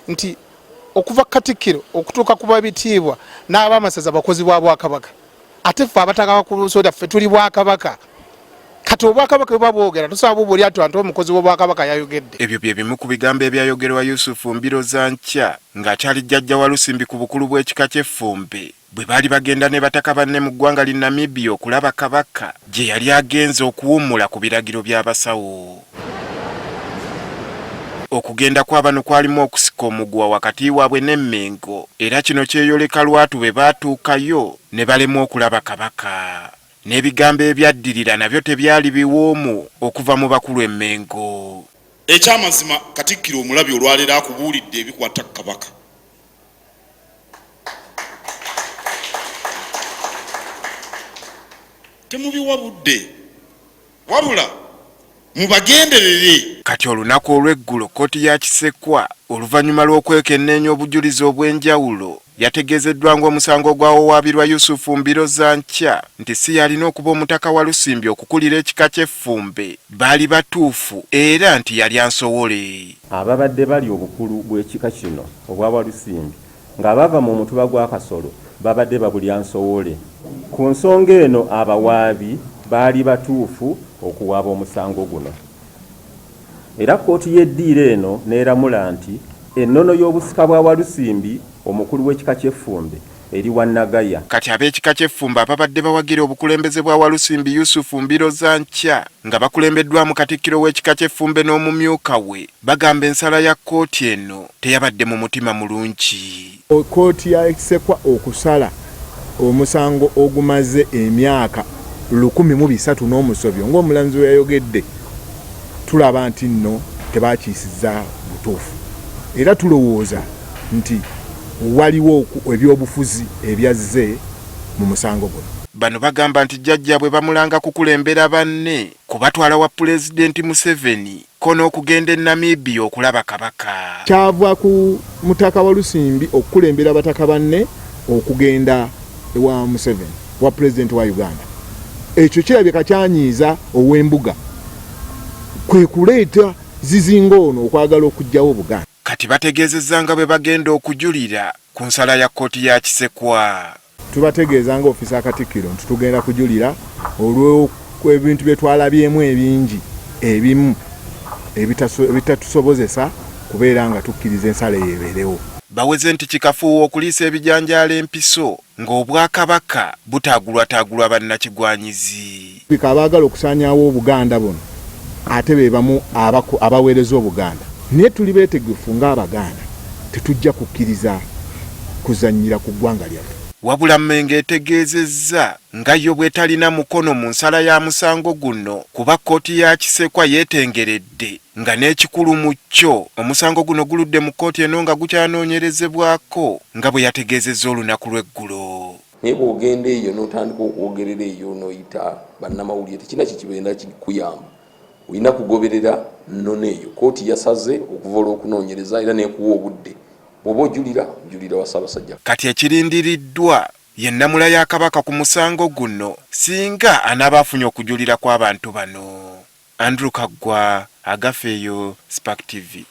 Nti okuva Katikkiro okutuuka ku babitiibwa n'abamasaza bakozi bwa Bwakabaka, ate ffe abataka bakulusoda ffe tuli Bwakabaka. Kati Obwakabaka bwe bwogera, tusobola bubuulira nti anti omukozi w'Obwakabaka yayogedde. Ebyo bye bimu ku bigambo ebyayogerwa Yusufu Mbirozankya ng'akyali jjajja Walusimbi ku bukulu bw'ekika ky'Effumbe bwe baali bagenda ne bataka banne mu ggwanga li Namibia okulaba Kabaka gye yali agenze okuwummula ku biragiro by'abasawo. Okugenda kwa bano kwalimu okusika omuguwa wakati waabwe ne Mmengo, era kino kyeyoleka lwatu bwe baatuukayo ne balemwa okulaba Kabaka. N'ebigambo ebyaddirira nabyo tebyali biwoomu okuva mu bakulu e Mmengo. Ekyamazima Katikkiro omulabye olwaleero akubuulidde ebikwata ku Kabaka. Temubiwa budde wabula mubagenderere. Kati olunaku olw'eggulo kkooti ya Kisekwa oluvannyuma lw'okwekenneenya obujulizi obw'enjawulo yategeezeddwa ng'omusango ogwawawaabirwa Yusuf Mbirozankya nti si y'alina okuba omutaka Walusimbi okukulira ekika ky'Effumbe baali batuufu era nti yalya nsowole. Ababadde balya obukulu bw'ekika kino obwa Walusimbi ng'abaava mu mutuba gwa Kasolo babadde babulya nsowole. Ku nsonga eno abawaabi baali batuufu okuwaaba omusango guno era kkooti y'eddiiro eno n'eramula nti ennono y'obusika bwa Walusimbi omukulu w'ekika ky'Effumbe eri wa Nagaya. Kati ab'ekika ky'Effumbe ababadde bawagira obukulembeze bwa Walusimbi Yusuf Mbirozankya nga bakulembeddwamu Katikkiro w'ekika ky'Effumbe n'omumyuka we bagamba ensala ya kkooti eno teyabadde mu mutima mulungi. Kkooti ya Kisekwa okusala omusango ogumaze emyaka 1300 n'omusobyo ng'omulamuzi bwe yayogedde, tulaba nti nno tebakiisizza butuufu era tulowooza nti waliwo ebyobufuzi ebyazze mu musango guno. Bano bagamba nti jjajjaabwe bamulanga kukulembera banne kubatwala wa Pulezidenti Museveni ko n'okugenda e Namibia okulaba Kabaka. Kyava ku mutaka Walusimbi okukulembera bataka banne okugenda ewa Museveni wa pulezidenti wa Uganda. Ekyo kirabika kyanyiiza ow'embuga kwe kuleeta zizinga ono okwagala okuggyawo Obuganda. Kati bategeezezza nga bwe bagenda okujulira ku nsala ya kkooti ya Kisekwa. Tubategeeza nga ofiisi ya Katikkiro nti tugenda kujulira olw'ebintu bye twalabyemu ebingi ebimu ebitatusobozesa kubeera nga tukkiriza ensala eyo ebeerewo. Baweze nti kikafuuwe okuliisa ebijanjaalo empiso ng'Obwakabaka butaagulwataagulwa bannakigwanyizi. Bika abaagala okusaanyaawo Obuganda buno ate be bamu abaweereza Obuganda. Naye tuli beetegefu ng'Abaganda tetujja kukkiriza kuzannyira ku ggwanga lyaffe. Wabula Mmengo etegeezezza nga yo bw'etalina mukono mu nsala ya musango guno kuba kkooti ya Kisekwa yeetengeredde nga n'ekikulu mu kyo omusango guno guludde mu kkooti eno nga gukyanoonyerezebwako nga bwe yategeezezza olunaku lw'eggulo. Naye bw'ogenda eyo n'otandika okwogerera eyo n'oyita bannamawulire, tekirina kye kigenda kikuyamba. Olina kugoberera nnono eyo kkooti yasaze okuva olw'okunoonyereza era n'ekuwa obudde. Bw'oba ojulira, ojulira wa Ssaabasajja. Kati ekirindiriddwa ye nnamula ya Kabaka ku musango guno singa anaaba afunye okujulira kw'abantu bano. Andrew Kaggwa, Agafeeyo, Spark TV.